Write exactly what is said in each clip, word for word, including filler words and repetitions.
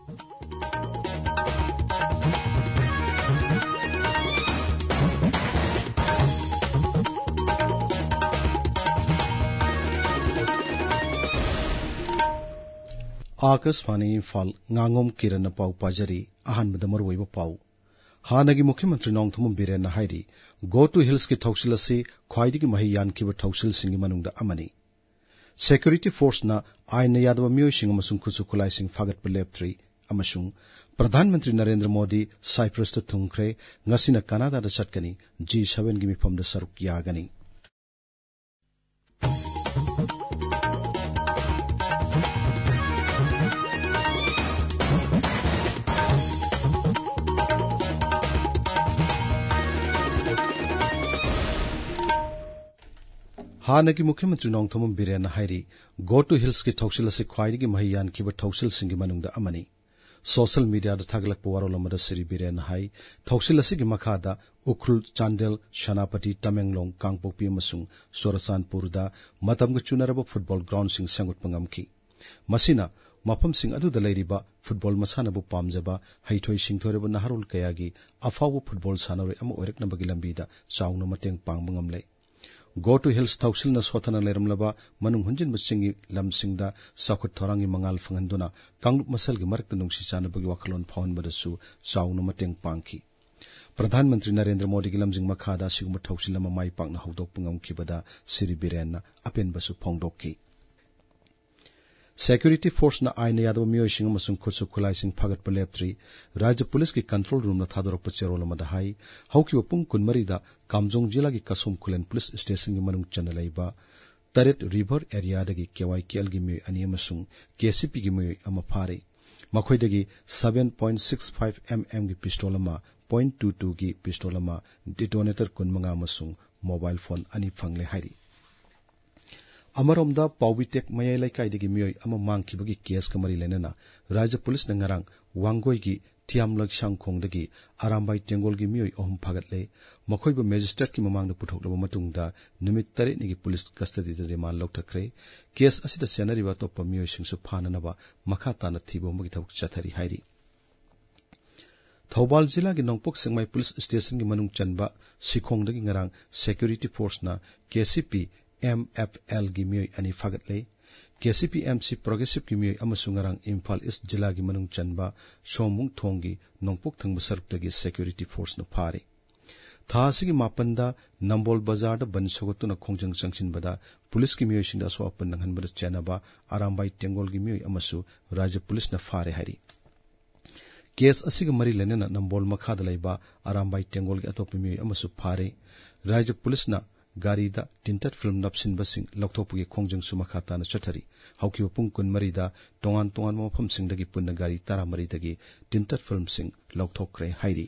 ꯑꯥꯀꯥꯁꯕꯥꯅꯤ ꯏꯝꯐꯥꯜ꯫ ꯉꯥꯉꯣꯝ ꯀꯤꯔꯟꯅ ꯄꯥꯎ ꯄꯥꯖꯔꯤ꯫ ꯑꯍꯥꯟꯕꯗ ꯃꯔꯨꯑꯣꯏꯕ ꯄꯥꯎ꯫ ꯍꯥꯟꯅꯒꯤ ꯃꯨꯈ꯭ꯌ ꯃꯟꯇ꯭ꯔꯤ ꯅꯣꯡꯊꯣꯝꯕꯝ ꯕꯤꯔꯦꯟꯅ ꯍꯥꯏꯔꯤ, "Go to Hillsꯀꯤ ꯊꯧꯁꯤꯜ ꯑꯁꯤ ꯈ꯭ꯋꯥꯏꯗꯒꯤ ꯃꯍꯩ ꯌꯥꯟꯈꯤꯕ ꯊꯧꯁꯤꯜꯁꯤꯡꯒꯤ ꯃꯅꯨꯡꯗ ꯑꯃꯅꯤ꯫ Security Forceꯅ ꯑꯥꯏꯟꯅ ꯌꯥꯗꯕ ꯃꯤꯑꯣꯏꯁꯤꯡ ꯑꯃꯁꯨꯡ ꯈꯨꯠꯁꯨ ꯈꯨꯠꯂꯥꯏꯁꯤꯡ ꯐꯥꯒꯠꯄ ꯂꯦꯞꯇ꯭ꯔꯤ" ꯑꯃꯁꯨꯡ "ꯄ꯭ꯔꯙꯥꯟ ꯃꯟꯇ꯭ꯔꯤ ꯅꯔꯦꯟꯗ꯭ꯔ ꯃꯣꯗꯤ ꯁꯥꯏꯄ꯭ꯔꯁꯇ ꯊꯨꯡꯈ꯭ꯔꯦ, ꯉꯁꯤꯅ ꯀꯅꯥꯗꯥꯗ ꯆꯠꯀꯅꯤ, ꯖꯤ ꯁꯚꯦꯟꯒꯤ ꯃꯤꯐꯝꯗ ꯁꯔꯨꯛ ꯌꯥꯒꯅꯤ"꯫ ꯍꯥꯟꯅꯒꯤ ꯃꯨꯈ꯭ꯌ ꯃꯟꯇ꯭ꯔꯤ ꯅꯣꯡꯊꯣꯝꯕꯝ ꯕꯤꯔꯦꯟꯅ ꯍꯥꯏꯔꯤ, "Go to Hillsꯀꯤ ꯊꯧꯁꯤꯜ ꯑꯁꯤ ꯈ꯭ꯋꯥꯏꯗꯒꯤ ꯃꯍꯩ ꯌꯥꯟꯈꯤꯕ ꯊꯧꯁꯤꯜꯁꯤꯡꯒꯤ ꯃꯅꯨꯡꯗ ꯑꯃꯅꯤ"꯫ ꯁꯣꯁꯤꯌꯦꯜ ꯃꯤꯗꯤꯌꯥꯗ ꯊꯥꯒꯠꯂꯛꯄ ꯋꯥꯔꯣꯜ ꯑꯃꯗ ꯁ꯭ꯔꯤ ꯕꯤꯔꯦꯟꯅ ꯍꯥꯏ, ꯊꯧꯁꯤꯜ ꯑꯁꯤꯒꯤ ꯃꯈꯥꯗ ꯎꯈ꯭ꯔꯨꯜ, ꯆꯥꯟꯗꯦꯜ, ꯁꯦꯅꯥꯄꯇꯤ, ꯇꯃꯦꯡꯂꯣꯡ, ꯀꯥꯡꯄꯣꯛꯄꯤ ꯑꯃꯁꯨꯡ ꯆꯨꯔꯆꯥꯟꯄꯨꯔꯗ ꯃꯇꯝꯒ ꯆꯨꯅꯔꯕ ꯐꯨꯠꯕꯣꯜ ꯒ꯭ꯔꯥꯎꯟꯁꯤꯡ ꯁꯦꯝꯒꯠꯄ ꯉꯝꯈꯤ꯫ ꯃꯁꯤꯅ ꯃꯐꯝꯁꯤꯡ ꯑꯗꯨꯗ ꯂꯩꯔꯤꯕ ꯐꯨꯠꯕꯣꯜ ꯃꯁꯥꯟꯅꯕꯨ ꯄꯥꯝꯖꯕ ꯍꯩꯊꯣꯏ ꯁꯤꯡꯊꯣꯏꯔꯕ ꯅꯍꯥꯔꯣꯜ ꯀꯌꯥꯒꯤ ꯑꯐꯥꯎꯕ ꯐꯨꯠꯕꯣꯜ ꯁꯥꯟꯅꯔꯣꯏ ꯑꯃ ꯑꯣꯏꯔꯛꯅꯕꯒꯤ ꯂꯝꯕꯤꯗ ꯆꯥꯎꯅ ꯃꯇꯦꯡ ꯄꯥꯡꯕ ꯉꯝꯂꯦ꯫ "Go to Hills" ꯊꯧꯁꯤꯜꯅ ꯁꯣꯠꯊꯅ ꯂꯩꯔꯝꯂꯕ ꯃꯅꯨꯡ ꯍꯨꯟꯖꯤꯟꯕꯁꯤꯡꯒꯤ ꯂꯝꯁꯤꯡꯗ ꯆꯥꯎꯈꯠ ꯊꯧꯔꯥꯡꯒꯤ ꯃꯉꯥꯜ ꯐꯪꯍꯟꯗꯨꯅ ꯀꯥꯡꯂꯨꯞ ꯃꯁꯦꯜꯒꯤ ꯃꯔꯛꯇ ꯅꯨꯡꯁꯤ ꯆꯥꯟꯅꯕꯒꯤ ꯋꯥꯈꯜꯂꯣꯟ ꯐꯥꯎꯍꯟꯕꯗꯁꯨ ꯆꯥꯎꯅ ꯃꯇꯦꯡ ꯄꯥꯡꯈꯤ꯫ ꯄ꯭ꯔꯙꯥꯟ ꯃꯟꯇ꯭ꯔꯤ ꯅꯔꯦꯟꯗ꯭ꯔ ꯃꯣꯗꯤꯒꯤ ꯂꯝꯖꯤꯡ ꯃꯈꯥꯗ ꯑꯁꯤꯒꯨꯝꯕ ꯊꯧꯁꯤꯜ ꯑꯃ ꯃꯥꯏ ꯄꯥꯛꯅ ꯍꯧꯗꯣꯛꯄ ꯉꯝꯈꯤꯕꯗ ꯁ꯭ꯔꯤ ꯕꯤꯔꯦꯟꯅ ꯑꯄꯦꯟꯕꯁꯨ ꯐꯣꯡꯗꯣꯛꯈꯤ꯫ Security Forceꯅ ꯑꯥꯏꯟꯅ ꯌꯥꯗꯕ ꯃꯤꯑꯣꯏꯁꯤꯡ ꯑꯃꯁꯨꯡ ꯈꯨꯠꯁꯨ ꯈꯨꯠꯂꯥꯏꯁꯤꯡ ꯐꯥꯒꯠꯄ ꯂꯦꯞꯇ꯭ꯔꯤ꯫ ꯔꯥꯖ꯭ꯌ ꯄꯨꯂꯤꯁꯀꯤ ꯀꯟꯇ꯭ꯔꯣꯜ ꯔꯨꯝꯅ ꯊꯥꯗꯣꯔꯛꯄ ꯆꯦꯔꯣꯜ ꯑꯃꯗ ꯍꯥꯏ, ꯍꯧꯈꯤꯕ ꯄꯨꯡ ꯀꯨꯟꯃꯔꯤꯗ ꯀꯥꯝꯖꯣꯡ ꯖꯤꯂꯥꯒꯤ ꯀꯁꯣꯝ ꯈꯨꯂꯦꯟ ꯄꯨꯂꯤꯁ ꯁ꯭ꯇꯦꯁꯟꯒꯤ ꯃꯅꯨꯡ ꯆꯟꯅ ꯂꯩꯕ ꯇꯔꯦꯠ ꯔꯤꯚꯔ ꯑꯦꯔꯤꯌꯥꯗꯒꯤ ꯀꯦ ꯋꯥꯏ ꯀꯦ ꯑꯦꯜꯒꯤ ꯃꯤꯑꯣꯏ ꯑꯅꯤ ꯑꯃꯁꯨꯡ ꯀꯦ ꯁꯤ ꯄꯤꯒꯤ ꯃꯤꯑꯣꯏ ꯑꯃ ꯐꯥꯔꯦ꯫ ꯃꯈꯣꯏꯗꯒꯤ seven point six five M Mꯒꯤ ꯄꯤꯁꯇꯣꯜ ꯑꯃ, point two twoꯒꯤ ꯄꯤꯁꯇꯣꯜ ꯑꯃ, ꯗꯤꯇꯣꯅꯦꯇꯔ ꯀꯨꯟꯃꯉꯥ ꯑꯃꯁꯨꯡ ꯃꯣꯕꯥꯏꯜ ꯐꯣꯟ ꯑꯅꯤ ꯐꯪꯂꯦ ꯍꯥꯏꯔꯤ꯫ ꯑꯃꯔꯣꯝꯗ, ꯄꯥꯎꯕꯤꯇꯦꯛ ꯃꯌꯥꯏ ꯂꯩꯀꯥꯏꯗꯒꯤ ꯃꯤꯑꯣꯏ ꯑꯃ ꯃꯥꯡꯈꯤꯕꯒꯤ ꯀꯦꯁꯀ ꯃꯔꯤ ꯂꯩꯅꯅ ꯔꯥꯖ꯭ꯌ ꯄꯨꯂꯤꯁꯅ ꯉꯔꯥꯡ ꯋꯥꯡꯒꯣꯏꯒꯤ ꯊꯤꯌꯥꯝ ꯂꯩꯁꯥꯡꯈꯣꯡꯗꯒꯤ ꯑꯔꯥꯝꯕꯥꯏ ꯇꯦꯡꯒꯣꯜꯒꯤ ꯃꯤꯑꯣꯏ ꯑꯍꯨꯝ ꯐꯥꯒꯠꯂꯦ꯫ ꯃꯈꯣꯏꯕꯨ ꯃꯦꯖꯤꯁꯇ꯭ꯔꯦꯠꯀꯤ ꯃꯃꯥꯡꯗ ꯄꯨꯊꯣꯛꯂꯕ ꯃꯇꯨꯡꯗ ꯅꯨꯃꯤꯠ ꯇꯔꯦꯠꯅꯤꯒꯤ ꯄꯨꯂꯤꯁ ꯀꯁꯇꯗꯤꯗ ꯔꯤꯃꯥꯟ ꯂꯧꯊꯈ꯭ꯔꯦ꯫ ꯀꯦꯁ ꯑꯁꯤꯗ ꯆꯦꯟꯅꯔꯤꯕ ꯑꯇꯣꯞꯄ ꯃꯤꯑꯣꯏꯁꯤꯡꯁꯨ ꯐꯥꯅꯅꯕ ꯃꯈꯥ ꯇꯥꯅ ꯊꯤꯕ ꯍꯨꯝꯕꯒꯤ ꯊꯕꯛ ꯆꯠꯊꯔꯤ ꯍꯥꯏꯔꯤ꯫ ꯊꯧꯕꯥꯜ ꯖꯤꯂꯥꯒꯤ ꯅꯣꯡꯄꯣꯛ ꯁꯦꯛꯃꯥꯏ ꯄꯨꯂꯤꯁ ꯁ꯭ꯇꯦꯁꯟꯒꯤ ꯃꯅꯨꯡ ꯆꯟꯕ ꯁꯤꯈꯣꯡꯗꯒꯤ ꯉꯔꯥꯡ security ꯐꯣꯔꯁꯅ K C P M F ꯑꯦꯜꯒꯤ ꯃꯤꯑꯣꯏ ꯑꯅꯤ ꯐꯥꯒꯠꯂꯦ꯫ K C P M C ꯄ꯭ꯔꯣꯒ꯭ꯔꯦꯁꯤꯞꯀꯤ ꯃꯤꯑꯣꯏ ꯑꯃꯁꯨ ꯉꯔꯥꯡ ꯏꯝꯐꯥꯜ ꯏꯁ ꯖꯤꯂꯥꯒꯤ ꯃꯅꯨꯡ ꯆꯟꯕ ꯁꯣꯃꯨꯡ ꯊꯣꯡꯒꯤ ꯅꯣꯡꯄꯣꯛ ꯊꯪꯕ ꯁꯔꯨꯛꯇꯒꯤ ꯁꯦꯀ꯭ꯌꯨꯔꯤꯇꯤ ꯐꯣꯔꯁꯅ ꯐꯥꯔꯦ꯫ ꯊꯥ ꯑꯁꯤꯒꯤ ꯃꯥꯄꯟꯗ ꯅꯝꯕꯣꯜ ꯕꯖꯥꯔꯗ ꯕꯟ ꯁꯧꯒꯠꯇꯨꯅ ꯈꯣꯡꯖꯪ ꯆꯪꯁꯤꯟꯕꯗ ꯄꯨꯂꯤꯁꯀꯤ ꯃꯤꯑꯣꯏꯁꯤꯡꯗ ꯑꯁꯣꯛ ꯑꯄꯟ ꯅꯪꯍꯟꯕꯗ ꯆꯦꯟꯅꯕ ꯑꯔꯥꯝꯕꯥꯏ ꯇꯦꯡꯒꯣꯜꯒꯤ ꯃꯤꯑꯣꯏ ꯑꯃꯁꯨ ꯔꯥꯖ꯭ꯌ ꯄꯨꯂꯤꯁꯅ ꯐꯥꯔꯦ ꯍꯥꯏꯔꯤ꯫ ꯀꯦꯁ ꯑꯁꯤꯒ ꯃꯔꯤ ꯂꯩꯅꯅ ꯅꯝꯕꯣꯜ ꯃꯈꯥꯗ ꯂꯩꯕ ꯑꯔꯥꯝꯕꯥꯏ ꯇꯦꯡꯒꯣꯜꯒꯤ ꯑꯇꯣꯞꯄ ꯃꯤꯑꯣꯏ ꯑꯃꯁꯨ ꯐꯥꯔꯦ꯫ ꯔꯥꯖ꯭ꯌ ꯄꯨꯂꯤꯁꯅ ꯒꯥꯔꯤꯗ ꯇꯤꯟꯇꯠ ꯐꯤꯜꯝ ꯅꯞꯁꯤꯟꯕꯁꯤꯡ ꯂꯧꯊꯣꯛꯄꯒꯤ ꯈꯣꯡꯖꯪꯁꯨ ꯃꯈꯥ ꯇꯥꯅ ꯆꯠꯊꯔꯤ꯫ ꯍꯧꯈꯤꯕ ꯄꯨꯡ ꯀꯨꯟꯃꯔꯤꯗ ꯇꯣꯉꯥꯟ ꯇꯣꯉꯥꯟꯕ ꯃꯐꯝꯁꯤꯡꯗꯒꯤ ꯄꯨꯟꯅ ꯒꯥꯔꯤ ꯇꯔꯥꯃꯔꯤꯗꯒꯤ ꯇꯤꯟꯇꯠ ꯐꯤꯜꯝꯁꯤꯡ ꯂꯧꯊꯣꯛꯈ꯭ꯔꯦ ꯍꯥꯏꯔꯤ꯫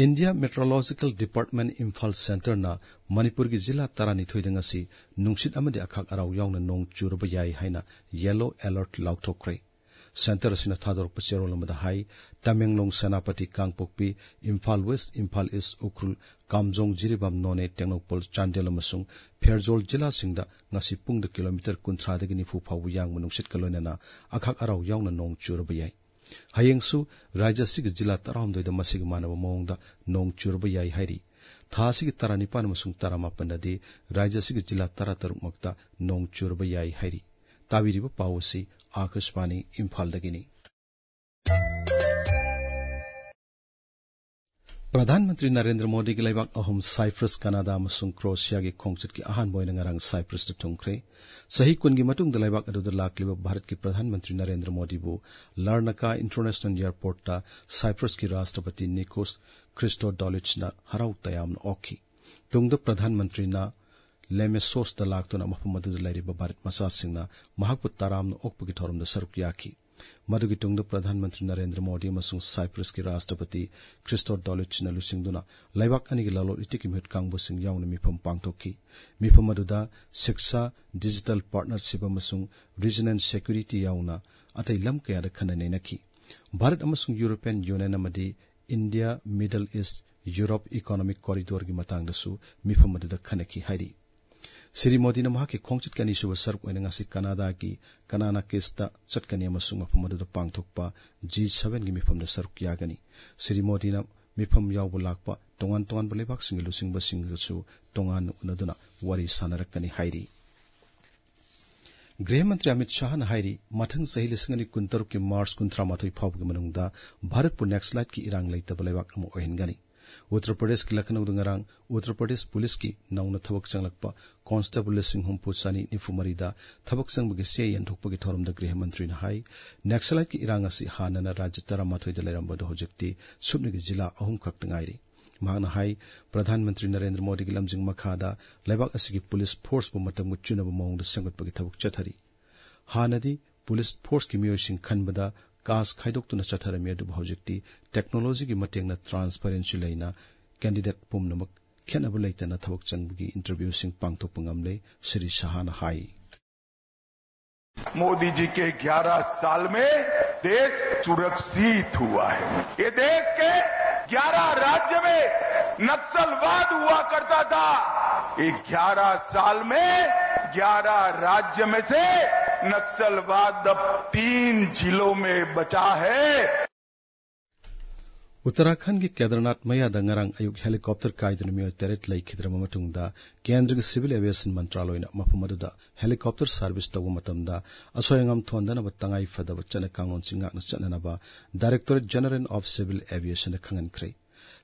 ꯏꯟꯗꯤꯌꯥ ꯃꯦꯇ꯭ꯔꯣꯂꯣꯖꯤꯀꯦꯜ ꯗꯤꯄꯥꯔꯠꯃꯦꯟ ꯏꯝꯐꯥꯜ ꯁꯦꯟꯇꯔꯅ ꯃꯅꯤꯄꯨꯔꯒꯤ ꯖꯤꯂꯥ ꯇꯔꯥꯅꯤꯊꯣꯏꯗ ꯉꯁꯤ ꯅꯨꯡꯁꯤꯠ ꯑꯃꯗꯤ ꯑꯈꯥꯛ ꯑꯔꯥꯎ ꯌꯥꯎꯅ ꯅꯣꯡ ꯆꯨꯔꯕ ꯌꯥꯏ ꯍꯥꯏꯅ ꯌꯦꯂꯣ ꯑꯦꯂꯔꯠ ꯂꯥꯎꯊꯣꯛꯈ꯭ꯔꯦ꯫ ꯁꯦꯟꯇꯔ ꯑꯁꯤꯅ ꯊꯥꯗꯣꯔꯛꯄ ꯆꯦꯔꯣꯜ ꯑꯃꯗ ꯍꯥꯏ, ꯇꯃꯦꯡꯂꯣꯡ, ꯁꯦꯅꯥꯄꯇꯤ, ꯀꯥꯡꯄꯣꯛꯄꯤ, ꯏꯝꯐꯥꯜ ꯋꯦꯁ, ꯏꯝꯐꯥꯜ ꯏꯁ, ꯎꯈ꯭ꯔꯨꯜ, ꯀꯥꯝꯖꯣꯡ, ꯖꯤꯔꯤꯕꯥꯝ, ꯅꯣꯅꯦ, ꯇꯦꯡꯅꯧꯄꯜ, ꯆꯥꯟꯗꯦꯜ ꯑꯃꯁꯨꯡ ꯐꯦꯔꯖꯣꯜ ꯖꯤꯂꯥꯁꯤꯡꯗ ꯉꯁꯤ ꯄꯨꯡꯗ ꯀꯤꯂꯣꯃꯤꯇꯔ ꯀꯨꯟꯊ꯭ꯔꯥꯗꯒꯤ ꯅꯤꯐꯨ ꯐꯥꯎꯕ ꯌꯥꯡꯕ ꯅꯨꯡꯁꯤꯠꯀ ꯂꯣꯏꯅꯅ ꯑꯈꯥꯛ ꯑꯔꯥꯎ ꯌꯥꯎꯅ ꯅꯣꯡ ꯆꯨꯔꯕ ꯌꯥꯏ꯫ ꯍꯌꯦꯡꯁꯨ ꯔꯥꯖ꯭ꯌ ꯑꯁꯤꯒꯤ ꯖꯤꯂꯥ ꯇꯔꯥꯍꯨꯝꯗꯣꯏꯗ ꯃꯁꯤꯒ ꯃꯥꯟꯅꯕ ꯃꯑꯣꯡꯗ ꯅꯣꯡ ꯆꯨꯔꯕ ꯌꯥꯏ ꯍꯥꯏꯔꯤ꯫ ꯊꯥ ꯑꯁꯤꯒꯤ ꯇꯔꯥꯅꯤꯄꯥꯟ ꯑꯃꯁꯨꯡ ꯇꯔꯥꯃꯥꯄꯟꯗꯗꯤ ꯔꯥꯖ꯭ꯌ ꯑꯁꯤꯒꯤ ꯖꯤꯂꯥ ꯇꯔꯥꯇꯔꯨꯛꯃꯛꯇ ꯅꯣꯡ ꯆꯨꯔꯕ ꯌꯥꯏ ꯍꯥꯏꯔꯤ꯫ ꯇꯥꯕꯤꯔꯤꯕ ꯄꯥꯎ ꯑꯁꯤ ꯑꯥꯀꯥꯁꯕꯥꯅꯤ ꯏꯝꯐꯥꯜꯗꯒꯤꯅꯤ꯫ ꯄ꯭ꯔꯙꯥꯟ ꯃꯟꯇ꯭ꯔꯤ ꯅꯔꯦꯟꯗ꯭ꯔ ꯃꯣꯗꯤꯒꯤ ꯂꯩꯕꯥꯛ ꯑꯍꯨꯝ ꯁꯥꯏꯄ꯭ꯔꯁ, ꯀꯅꯥꯗꯥ ꯑꯃꯁꯨꯡ ꯀ꯭ꯔꯣꯑꯦꯁꯤꯌꯥꯒꯤ ꯈꯣꯡꯆꯠꯀꯤ ꯑꯍꯥꯟꯕ ꯑꯣꯏꯅ ꯉꯔꯥꯡ ꯁꯥꯏꯄ꯭ꯔꯁꯇ ꯊꯨꯡꯈ꯭ꯔꯦ꯫ ꯆꯍꯤ ꯀꯨꯟꯒꯤ ꯃꯇꯨꯡꯗ ꯂꯩꯕꯥꯛ ꯑꯗꯨꯗ ꯂꯥꯛꯂꯤꯕ ꯚꯥꯔꯠꯀꯤ ꯄ꯭ꯔꯙꯥꯟ ꯃꯟꯇ꯭ꯔꯤ ꯅꯔꯦꯟꯗ꯭ꯔ ꯃꯣꯗꯤꯕꯨ ꯂꯥꯔꯅꯥꯀꯥ ꯏꯟꯇꯔꯅꯦꯁꯅꯦꯜ ꯑꯦꯌꯔꯄꯣꯔꯠꯇ ꯁꯥꯏꯄ꯭ꯔꯁꯀꯤ ꯔꯥꯁꯇ꯭ꯔꯄꯇꯤ ꯅꯤꯀꯣꯁ ꯈ꯭ꯔꯤꯁꯇꯣꯗꯣꯂꯤꯆꯅ ꯍꯔꯥꯎ ꯇꯌꯥꯝꯅ ꯑꯣꯛꯈꯤ꯫ ꯇꯨꯡꯗ ꯄ꯭ꯔꯙꯥꯟ ꯃꯟꯇ꯭ꯔꯤꯅ ꯂꯦꯃꯦꯁꯣꯁꯇ ꯂꯥꯛꯇꯨꯅ ꯃꯐꯝ ꯑꯗꯨꯗ ꯂꯩꯔꯤꯕ ꯚꯥꯔꯠ ꯃꯆꯥꯁꯤꯡꯅ ꯃꯍꯥꯛꯄꯨ ꯇꯔꯥꯝꯅ ꯑꯣꯛꯄꯒꯤ ꯊꯧꯔꯝꯗ ꯁꯔꯨꯛ ꯌꯥꯈꯤ꯫ ꯃꯗꯨꯒꯤ ꯇꯨꯡꯗ ꯄ꯭ꯔꯙꯥꯟ ꯃꯟꯇ꯭ꯔꯤ ꯅꯔꯦꯟꯗ꯭ꯔ ꯃꯣꯗꯤ ꯑꯃꯁꯨꯡ ꯁꯥꯏꯄ꯭ꯔꯁꯀꯤ ꯔꯥꯁꯇ꯭ꯔꯄꯇꯤ ꯈ꯭ꯔꯤꯁꯇꯣꯗꯣꯂꯤꯆꯅ ꯂꯨꯆꯤꯡꯗꯨꯅ ꯂꯩꯕꯥꯛ ꯑꯅꯤꯒꯤ ꯂꯂꯣꯟ ꯏꯇꯤꯛꯀꯤ ꯃꯤꯍꯨꯠ ꯀꯥꯡꯕꯨꯁꯤꯡ ꯌꯥꯎꯅ ꯃꯤꯐꯝ ꯄꯥꯡꯊꯣꯛꯈꯤ꯫ ꯃꯤꯐꯝ ꯑꯗꯨꯗ ꯁꯤꯛꯁꯥ, ꯗꯤꯖꯤꯇꯦꯜ ꯄꯥꯔꯠꯅꯔꯁꯤꯞ ꯑꯃꯁꯨꯡ ꯔꯤꯖꯅꯦꯜ ꯁꯦꯀ꯭ꯌꯨꯔꯤꯇꯤ ꯌꯥꯎꯅ ꯑꯇꯩ ꯂꯝ ꯀꯌꯥꯗ ꯈꯟꯅ ꯅꯩꯅꯈꯤ꯫ ꯚꯥꯔꯠ ꯑꯃꯁꯨꯡ ꯌꯨꯔꯣꯄꯤꯌꯟ ꯌꯨꯅꯤꯌꯟ ꯑꯃꯗꯤ ꯏꯟꯗꯤꯌꯥ ꯃꯤꯗꯜ ꯏꯁ ꯌꯨꯔꯣꯞ ꯏꯀꯣꯅꯣꯃꯤꯛ ꯀꯣꯔꯤꯗꯣꯔꯒꯤ ꯃꯇꯥꯡꯗꯁꯨ ꯃꯤꯐꯝ ꯑꯗꯨꯗ ꯈꯟꯅꯈꯤ ꯍꯥꯏꯔꯤ꯫ ꯁ꯭ꯔꯤ ꯃꯣꯗꯤꯅ ꯃꯍꯥꯛꯀꯤ ꯈꯣꯡꯆꯠꯀꯤ ꯑꯅꯤꯁꯨꯕ ꯁꯔꯨꯛ ꯑꯣꯏꯅ ꯉꯁꯤ ꯀꯅꯥꯗꯥꯒꯤ ꯀꯅꯥꯅꯥꯀꯤꯁꯇ ꯆꯠꯀꯅꯤ ꯑꯃꯁꯨꯡ ꯃꯐꯝ ꯑꯗꯨꯗ ꯄꯥꯡꯊꯣꯛꯄ ꯖꯤ ꯁꯚꯦꯟꯒꯤ ꯃꯤꯐꯝꯗ ꯁꯔꯨꯛ ꯌꯥꯒꯅꯤ꯫ ꯁ꯭ꯔꯤ ꯃꯣꯗꯤꯅ ꯃꯤꯐꯝ ꯌꯥꯎꯕ ꯂꯥꯛꯄ ꯇꯣꯉꯥꯟ ꯇꯣꯉꯥꯟꯕ ꯂꯩꯕꯥꯛꯁꯤꯡꯒꯤ ꯂꯨꯆꯤꯡꯕꯁꯤꯡꯒꯁꯨ ꯇꯣꯉꯥꯟꯅ ꯎꯅꯗꯨꯅ ꯋꯥꯔꯤ ꯁꯥꯟꯅꯔꯛꯀꯅꯤ ꯍꯥꯏꯔꯤ꯫ ꯒ꯭ꯔꯤꯍ ꯃꯟꯇ꯭ꯔꯤ ꯑꯃꯤꯠ ꯁꯥꯍꯅ ꯍꯥꯏꯔꯤ, ꯃꯊꯪ ꯆꯍꯤ ꯂꯤꯁꯤꯡ ꯑꯅꯤ ꯀꯨꯟꯇꯔꯨꯛꯀꯤ ꯃꯥꯔꯆ ꯀꯨꯟꯊ꯭ꯔꯥ ꯃꯥꯊꯣꯏ ꯐꯥꯎꯕꯒꯤ ꯃꯅꯨꯡꯗ ꯚꯥꯔꯠꯄꯨ ꯅꯦꯛꯁꯂꯥꯏꯠꯀꯤ ꯏꯔꯥꯡ ꯂꯩꯇꯕ ꯂꯩꯕꯥꯛ ꯑꯃ ꯑꯣꯏꯍꯟꯒꯅꯤ꯫ ꯎꯠꯇꯔ ꯄ꯭ꯔꯗꯦꯁꯀꯤ ꯂꯈꯅꯧꯗ ꯉꯔꯥꯡ ꯎꯠꯇꯔ ꯄ꯭ꯔꯗꯦꯁ ꯄꯨꯂꯤꯁꯀꯤ ꯅꯧꯅ ꯊꯕꯛ ꯆꯪꯂꯛꯄ ꯀꯣꯟꯁꯇꯦꯕꯜ ꯂꯤꯁꯤꯡ ꯍꯨꯝꯐꯨ ꯆꯅꯤ ꯅꯤꯐꯨ ꯃꯔꯤꯗ ꯊꯕꯛ ꯆꯪꯕꯒꯤ ꯆꯦ ꯌꯦꯟꯊꯣꯛꯄꯒꯤ ꯊꯧꯔꯝꯗ ꯒ꯭ꯔꯤꯍ ꯃꯟꯇ꯭ꯔꯤꯅ ꯍꯥꯏ, ꯅꯦꯛꯁꯂꯥꯏꯠꯀꯤ ꯏꯔꯥꯡ ꯑꯁꯤ ꯍꯥꯟꯅꯅ ꯔꯥꯖ꯭ꯌ ꯇꯔꯥꯃꯥꯊꯣꯏꯗ ꯂꯩꯔꯝꯕꯗꯨ ꯍꯧꯖꯤꯛꯇꯤ ꯁꯨꯞꯅꯒꯤ ꯖꯤꯂꯥ ꯑꯍꯨꯝ ꯈꯛꯇ ꯉꯥꯏꯔꯤ꯫ ꯃꯍꯥꯛꯅ ꯍꯥꯏ, ꯄ꯭ꯔꯙꯥꯟ ꯃꯟꯇ꯭ꯔꯤ ꯅꯔꯦꯟꯗ꯭ꯔ ꯃꯣꯗꯤꯒꯤ ꯂꯝꯖꯤꯡ ꯃꯈꯥꯗ ꯂꯩꯕꯥꯛ ꯑꯁꯤꯒꯤ ꯄꯨꯂꯤꯁ ꯐꯣꯔꯁꯄꯨ ꯃꯇꯝꯒ ꯆꯨꯅꯕ ꯃꯑꯣꯡꯗ ꯁꯦꯝꯒꯠꯄꯒꯤ ꯊꯕꯛ ꯆꯠꯊꯔꯤ꯫ ꯍꯥꯟꯅꯗꯤ ꯄꯨꯂꯤꯁ ꯐꯣꯔꯁꯀꯤ ꯃꯤꯑꯣꯏꯁꯤꯡ ꯈꯟꯕꯗ ꯀꯥꯁ ꯈꯥꯏꯗꯣꯛꯇꯨꯅ ꯆꯠꯊꯔꯝꯃꯤ, ꯑꯗꯨꯕꯨ ꯍꯧꯖꯤꯛꯇꯤ ꯇꯦꯛꯅꯣꯂꯣꯖꯤꯒꯤ ꯃꯇꯦꯡꯅ ꯇ꯭ꯔꯥꯟꯁꯄꯔꯦꯟꯁꯤ ꯂꯩꯅ ꯀꯦꯟꯗꯤꯗꯦꯠ ꯄꯨꯝꯅꯃꯛ ꯈꯦꯠꯅꯕ ꯂꯩꯇꯅ ꯊꯕꯛ ꯆꯪꯕꯒꯤ ꯏꯟꯇꯔꯚ꯭ꯌꯨꯁꯤꯡ ꯄꯥꯡꯊꯣꯛꯄ ꯉꯝꯂꯦ, ꯁ꯭ꯔꯤ ꯁꯍꯥꯅ ꯍꯥꯏ꯫ मोदी जी के ग्यारह साल में देश सुरक्षित हुआ है। ये देश के ग्यारह राज्य में नक्सलवाद हुआ करता था। ये ग्यारह साल में ग्यारह राज्य में से नक्सलवाद अब तीन जिलों में बचा है। ꯎꯠꯇꯔꯥꯈꯟꯒꯤ ꯀꯦꯗꯔꯅꯥꯊ ꯃꯌꯥꯗ ꯉꯔꯥꯡ ꯑꯌꯨꯛ ꯍꯦꯂꯤꯀꯣꯞꯇꯔ ꯀꯥꯏꯗꯨꯅ ꯃꯤꯑꯣꯏ ꯇꯔꯦꯠ ꯂꯩꯈꯤꯗ꯭ꯔꯕ ꯃꯇꯨꯡꯗ ꯀꯦꯟꯗ꯭ꯔꯒꯤ ꯁꯤꯚꯤꯜ ꯑꯦꯚꯤꯌꯦꯁꯟ ꯃꯟꯇ꯭ꯔꯥꯂꯣꯏꯅ ꯃꯐꯝ ꯑꯗꯨꯗ ꯍꯦꯂꯤꯀꯣꯞꯇꯔ ꯁꯥꯔꯚꯤꯁ ꯇꯧꯕ ꯃꯇꯝꯗ ꯑꯁꯣꯏ ꯑꯉꯥꯝ ꯊꯣꯟꯗꯅꯕ ꯇꯉꯥꯏ ꯐꯗꯕ ꯆꯠꯅ ꯀꯥꯡꯂꯣꯟꯁꯤꯡ ꯉꯥꯛꯅ ꯆꯠꯅꯅꯕ ꯗꯥꯏꯔꯦꯛꯇꯣꯔꯦꯠ ꯖꯦꯅꯔꯦꯜ ꯑꯣꯐ ꯁꯤꯚꯤꯜ ꯑꯦꯚꯤꯌꯦꯁꯟꯗ ꯈꯪꯍꯟꯈ꯭ꯔꯦ꯫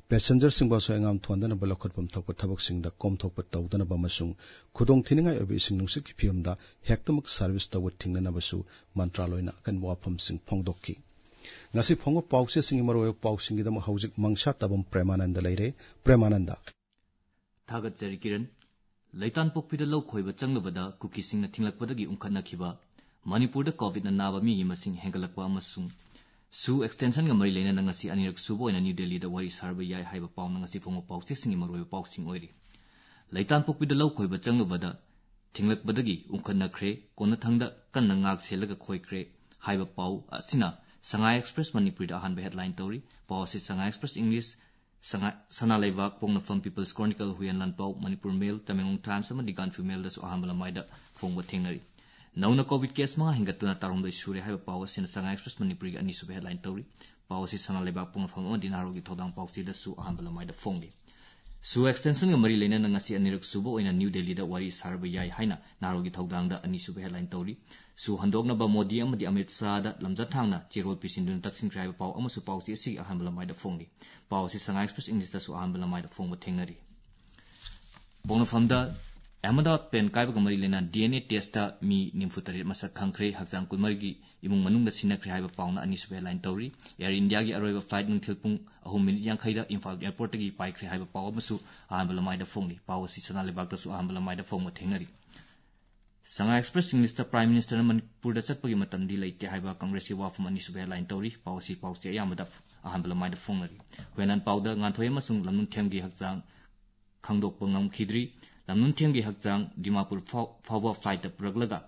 ꯄꯦꯁꯦꯟꯖꯔꯁꯤꯡꯕꯨ ꯑꯁꯣꯏ ꯑꯉꯥꯝ ꯊꯣꯟꯗꯅꯕ ꯂꯧꯈꯠꯐꯝ ꯊꯣꯛꯄ ꯊꯕꯛꯁꯤꯡꯗ ꯀꯣꯝꯊꯣꯛꯄ ꯇꯧꯗꯅꯕ ꯑꯃꯁꯨꯡ ꯈꯨꯗꯣꯡꯊꯤꯅꯤꯡꯉꯥꯏ ꯑꯣꯏꯕ ꯏꯁꯤꯡ ꯅꯨꯡꯁꯤꯠꯀꯤ ꯐꯤꯕꯝꯗ ꯍꯦꯛꯇꯃꯛ ꯁꯥꯔꯚꯤꯁ ꯇꯧꯕ ꯊꯤꯡꯅꯅꯕꯁꯨ ꯃꯟꯇ꯭ꯔꯥꯂꯣꯏꯅ ꯑꯀꯟꯕ ꯋꯥꯐꯝꯁꯤꯡ ꯐꯣꯡꯗꯣꯛꯈꯤ꯫ ꯉꯁꯤ ꯐꯣꯡꯕ ꯄꯥꯎꯆꯦꯁꯤꯡꯒꯤ ꯃꯔꯨꯑꯣꯏꯕ ꯄꯥꯎꯁꯤꯡꯒꯤꯗꯃꯛ ꯍꯧꯖꯤꯛ ꯃꯪꯁꯥ ꯇꯥꯕꯝ ꯄ꯭ꯔꯦꯃꯥꯅꯟꯗ ꯂꯩꯔꯦ꯫ ꯄ꯭ꯔꯦꯃꯥꯅꯟꯗ꯫ ꯊꯥꯒꯠꯆꯔꯤ ꯀꯤꯔꯟ꯫ ꯂꯩꯇꯥꯟꯄꯣꯛꯄꯤꯗ ꯂꯧ ꯈꯣꯏꯕ ꯆꯪꯂꯨꯕꯗ ꯀꯨꯀꯤꯁꯤꯡꯅ ꯊꯤꯡꯂꯛꯄꯗꯒꯤ ꯎꯪꯈꯠꯅꯈꯤꯕ, ꯃꯅꯤꯄꯨꯔꯗ ꯀꯣꯚꯤꯗꯅ ꯅꯥꯕ ꯃꯤꯒꯤ ꯃꯁꯤꯡ ꯍꯦꯟꯒꯠꯂꯛꯄ ꯑꯃꯁꯨꯡ ꯁꯨ ꯑꯦꯛꯁꯇꯦꯟꯁꯟꯒ ꯃꯔꯤ ꯂꯩꯅꯅ ꯉꯁꯤ ꯑꯅꯤꯔꯛ ꯁꯨꯕ ꯑꯣꯏꯅ ꯅ꯭ꯌꯨ ꯗꯦꯜꯂꯤꯗ ꯋꯥꯔꯤ ꯁꯥꯔꯕ ꯌꯥꯏ ꯍꯥꯏꯕ ꯄꯥꯎꯅ ꯉꯁꯤ ꯐꯣꯡꯕ ꯄꯥꯎꯆꯦꯁꯤꯡꯒꯤ ꯃꯔꯨꯑꯣꯏꯕ ꯄꯥꯎꯁꯤꯡ ꯑꯣꯏꯔꯤ꯫ ꯂꯩꯇꯥꯟꯄꯣꯛꯄꯤꯗ ꯂꯧ ꯈꯣꯏꯕ ꯆꯪꯂꯨꯕꯗ ꯊꯤꯡꯂꯛꯄꯗꯒꯤ ꯎꯪꯈꯠꯅꯈ꯭ꯔꯦ, ꯀꯣꯟꯅꯊꯪꯗ ꯀꯟꯅ ꯉꯥꯛ ꯁꯦꯜꯂꯒ ꯈꯣꯏꯈ꯭ꯔꯦ ꯍꯥꯏꯕ ꯄꯥꯎ ꯑꯁꯤꯅ ꯁꯉꯥꯏ ꯑꯦꯛꯁꯄ꯭ꯔꯦꯁ ꯃꯅꯤꯄꯨꯔꯤꯗ ꯑꯍꯥꯟꯕ ꯍꯦꯗꯂꯥꯏꯟ ꯇꯧꯔꯤ꯫ ꯄꯥꯎ ꯑꯁꯤ ꯁꯉꯥꯏ ꯑꯦꯛꯁꯄ꯭ꯔꯦꯁ ꯏꯪꯂꯤꯁ, ꯁꯉꯥꯏ, ꯁꯅꯥ ꯂꯩꯕꯥꯛ, ꯄꯣꯛꯅꯐꯝ, ꯄꯤꯄꯜꯁ ꯀ꯭ꯔꯣꯅꯤꯀꯜ, ꯍꯨꯏꯌꯦꯟ ꯂꯥꯟꯄꯥꯎ, ꯃꯅꯤꯄꯨꯔ ꯃꯦꯜ, ꯇꯃꯦꯡꯂꯣꯡ ꯇꯥꯏꯝꯁ ꯑꯃꯗꯤ ꯒꯥꯟꯐꯤ ꯃꯦꯜꯗꯁꯨ ꯑꯍꯥꯟꯕ ꯂꯃꯥꯏꯗ ꯐꯣꯡꯕ ꯊꯦꯡꯅꯔꯤ꯫ ꯅꯧꯅ ꯀꯣꯚꯤꯗ ꯀꯦꯁ ꯃꯉꯥ ꯍꯦꯟꯒꯠꯇꯨꯅ ꯇꯔꯥꯍꯨꯝꯗꯣꯏ ꯁꯨꯔꯦ ꯍꯥꯏꯕ ꯄꯥꯎ ꯑꯁꯤꯅ ꯁꯉꯥꯏ ꯑꯦꯛꯁꯄ꯭ꯔꯦꯁ ꯃꯅꯤꯄꯨꯔꯤꯒꯤ ꯑꯅꯤꯁꯨꯕ ꯍꯦꯗꯂꯥꯏꯟ ꯇꯧꯔꯤ꯫ ꯄꯥꯎ ꯑꯁꯤ ꯁꯅꯥ ꯂꯩꯕꯥꯛ ꯄꯣꯛꯅꯐꯝ ꯑꯃꯗꯤ ꯅꯍꯥꯔꯣꯜꯒꯤ ꯊꯧꯗꯥꯡ ꯄꯥꯎꯆꯦꯗꯁꯨ ꯑꯍꯥꯟꯕ ꯂꯃꯥꯏꯗ ꯐꯣꯡꯂꯤ꯫ ꯁꯨ ꯑꯦꯛꯁꯇꯦꯟꯁꯟꯒ ꯃꯔꯤ ꯂꯩꯅꯅ ꯉꯁꯤ ꯑꯅꯤꯔꯛ ꯁꯨꯕ ꯑꯣꯏꯅ ꯅ꯭ꯌꯨ ꯗꯦꯜꯂꯤꯗ ꯋꯥꯔꯤ ꯁꯥꯔꯕ ꯌꯥꯏ ꯍꯥꯏꯅ ꯅꯍꯥꯔꯣꯜꯒꯤ ꯊꯧꯗꯥꯡꯗ ꯑꯅꯤꯁꯨꯕ ꯍꯦꯗꯂꯥꯏꯟ ꯇꯧꯔꯤ꯫ ꯁꯨ ꯍꯟꯗꯣꯛꯅꯕ ꯃꯣꯗꯤ ꯑꯃꯗꯤ ꯑꯃꯤꯠ ꯁꯥꯍꯗ ꯂꯝꯖꯊꯥꯡꯅ ꯆꯦꯔꯣꯜ ꯄꯤꯁꯤꯟꯗꯨꯅ ꯇꯛꯁꯤꯟꯈ꯭ꯔꯦ ꯍꯥꯏꯕ ꯄꯥꯎ ꯑꯃꯁꯨ ꯄꯥꯎꯆꯦ ꯑꯁꯤꯒꯤ ꯑꯍꯥꯟꯕ ꯂꯃꯥꯏꯗ ꯐꯣꯡꯂꯤ꯫ ꯄꯥꯎ ꯑꯁꯤ ꯁꯉꯥꯏ ꯑꯦꯛꯁꯄ꯭ꯔꯦꯁ ꯏꯪꯂꯤꯁꯇꯁꯨ ꯑꯍꯥꯟꯕ ꯂꯃꯥꯏꯗ ꯐꯣꯡꯕ ꯊꯦꯡꯅꯔꯤ꯫ ꯄꯣꯛꯅꯐꯝꯗ ꯑꯍꯃꯗꯥꯕꯥꯗ ꯄ꯭ꯂꯦꯟ ꯀꯥꯏꯕꯒ ꯃꯔꯤ ꯂꯩꯅꯅ ꯗꯤ ꯑꯦꯟ ꯑꯦ ꯇꯦꯁꯇ ꯃꯤ ꯅꯤꯐꯨ ꯇꯔꯦꯠ ꯃꯁꯛ ꯈꯪꯈ꯭ꯔꯦ, ꯍꯛꯆꯥꯡ ꯀꯨꯟꯃꯔꯤꯒꯤ ꯏꯃꯨꯡ ꯃꯅꯨꯡꯗ ꯁꯤꯟꯅꯈ꯭ꯔꯦ ꯍꯥꯏꯕ ꯄꯥꯎꯅ ꯑꯅꯤꯁꯨꯕ ꯍꯦꯗꯂꯥꯏꯟ ꯇꯧꯔꯤ꯫ ꯑꯦꯌꯔ ꯏꯟꯗꯤꯌꯥꯒꯤ ꯑꯔꯣꯏꯕ ꯐ꯭ꯂꯥꯏꯠ ꯅꯨꯡꯊꯤꯜ ꯄꯨꯡ ꯑꯍꯨꯝ ꯃꯤꯅꯤꯠ ꯌꯥꯡꯈꯩꯗ ꯏꯝꯐꯥꯜ ꯑꯦꯌꯔꯄꯣꯔꯠꯇꯒꯤ ꯄꯥꯏꯈ꯭ꯔꯦ ꯍꯥꯏꯕ ꯄꯥꯎ ꯑꯃꯁꯨ ꯑꯍꯥꯟꯕ ꯂꯃꯥꯏꯗ ꯐꯣꯡꯂꯤ꯫ ꯄꯥꯎ ꯑꯁꯤ ꯁꯅꯥ ꯂꯩꯕꯥꯛꯇꯁꯨ ꯑꯍꯥꯟꯕ ꯂꯃꯥꯏꯗ ꯐꯣꯡꯕ ꯊꯦꯡꯅꯔꯤ꯫ ꯁꯉꯥꯏ ꯑꯦꯛꯁꯄ꯭ꯔꯦꯁ ꯏꯪꯂꯤꯁꯇ ꯄ꯭ꯔꯥꯏꯝ ꯃꯤꯅꯤꯁꯇꯔꯅ ꯃꯅꯤꯄꯨꯔꯗ ꯆꯠꯄꯒꯤ ꯃꯇꯝꯗꯤ ꯂꯩꯇꯦ ꯍꯥꯏꯕ ꯀꯪꯒ꯭ꯔꯦꯁꯀꯤ ꯋꯥꯐꯝ ꯑꯅꯤꯁꯨꯕ ꯍꯦꯗꯂꯥꯏꯟ ꯇꯧꯔꯤ꯫ ꯄꯥꯎ ꯑꯁꯤ ꯄꯥꯎꯆꯦ ꯑꯌꯥꯝꯕꯗ ꯑꯍꯥꯟꯕ ꯂꯃꯥꯏꯗ ꯐꯣꯡꯅꯔꯤ꯫ ꯍꯨꯏꯌꯦꯟ ꯂꯥꯟꯄꯥꯎꯗ ꯉꯥꯟꯊꯣꯏ ꯑꯃꯁꯨꯡ ꯂꯝꯅꯨꯡꯊꯦꯝꯒꯤ ꯍꯛꯆꯥꯡ ꯈꯪꯗꯣꯛꯄ ꯉꯝꯈꯤꯗ꯭ꯔꯤ꯫ ꯂꯝꯅꯨꯡꯊꯦꯝꯒꯤ ꯍꯛꯆꯥꯡ ꯗꯤꯃꯥꯄꯨꯔ ꯐꯥꯎ-, ꯐꯥꯎꯕ ꯐ꯭ꯂꯥꯏꯠꯇ ꯄꯨꯔꯛꯂꯒ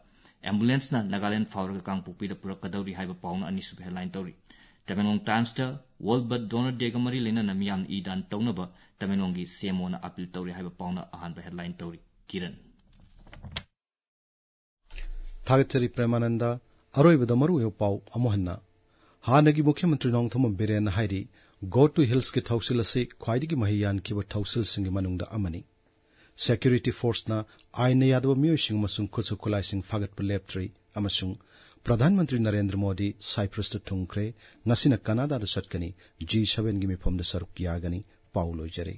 ꯑꯦꯝꯕꯨꯂꯦꯟꯁꯅ ꯅꯥꯒꯥꯂꯦꯟ ꯐꯥꯎꯔꯒ ꯀꯥꯡꯄꯣꯛꯄꯤꯗ ꯄꯨꯔꯛꯀꯗꯧꯔꯤ ꯍꯥꯏꯕ ꯄꯥꯎꯅ ꯑꯅꯤꯁꯨꯕ ꯍꯦꯗꯂꯥꯏꯟ ꯇꯧꯔꯤ꯫ ꯇꯃꯦꯡꯂꯣꯡ ꯇꯥꯏꯝꯁꯇ ꯋꯥꯔꯜꯗ ꯕ꯭ꯂꯗ ꯗꯣꯅꯔ ꯗꯦꯒ ꯃꯔꯤ ꯂꯩꯅꯅ ꯃꯤꯌꯥꯝꯅ ꯏ ꯗꯥꯟ ꯇꯧꯅꯕ ꯇꯃꯦꯡꯂꯣꯡꯒꯤ ꯁꯤ ꯑꯦꯝ ꯑꯣꯅ ꯑꯄꯤꯜ ꯇꯧꯔꯤ ꯍꯥꯏꯕ ꯄꯥꯎꯅ ꯑꯍꯥꯟꯕ ꯍꯦꯗꯂꯥꯏꯟ ꯇꯧꯔꯤ꯫ ꯀꯤꯔꯟ꯫ ꯊꯥꯒꯠꯆꯔꯤ ꯄ꯭ꯔꯦꯃꯥꯅꯟꯗ꯫ ꯑꯔꯣꯏꯕꯗ ꯃꯔꯨꯑꯣꯏꯕ ꯄꯥꯎ ꯑꯃꯨꯛ ꯍꯟꯅ꯫ ꯍꯥꯟꯅꯒꯤ ꯃꯨꯈ꯭ꯌ ꯃꯟꯇ꯭ꯔꯤ ꯅꯣꯡꯊꯣꯝꯕꯝ ꯕꯤꯔꯦꯟꯅ ꯍꯥꯏꯔꯤ, Go to Hillsꯀꯤ ꯊꯧꯁꯤꯜ ꯑꯁꯤ ꯈ꯭ꯋꯥꯏꯗꯒꯤ ꯃꯍꯩ ꯌꯥꯟꯈꯤꯕ ꯊꯧꯁꯤꯜꯁꯤꯡꯒꯤ ꯃꯅꯨꯡꯗ ꯑꯃꯅꯤ꯫ ꯁꯦꯀ꯭ꯌꯨꯔꯤꯇꯤ ꯐꯣꯔꯁꯅ ꯑꯥꯏꯟꯅ ꯌꯥꯗꯕ ꯃꯤꯑꯣꯏꯁꯤꯡ ꯑꯃꯁꯨꯡ ꯈꯨꯠꯁꯨ ꯈꯨꯠꯂꯥꯏꯁꯤꯡ ꯐꯥꯒꯠꯄ ꯂꯦꯞꯇ꯭ꯔꯤ ꯑꯃꯁꯨꯡ ꯄ꯭ꯔꯙꯥꯟ ꯃꯟꯇ꯭ꯔꯤ ꯅꯔꯦꯟꯗ꯭ꯔ ꯃꯣꯗꯤ ꯁꯥꯏꯄ꯭ꯔꯁꯇ ꯊꯨꯡꯈ꯭ꯔꯦ꯫ ꯉꯁꯤꯅ ꯀꯅꯥꯗꯥꯗ ꯆꯠꯀꯅꯤ꯫ ꯖꯤ ꯁꯚꯦꯟꯒꯤ ꯃꯤꯐꯝꯗ ꯁꯔꯨꯛ ꯌꯥꯒꯅꯤ꯫ ꯄꯥꯎ ꯂꯣꯏꯖꯔꯦ꯫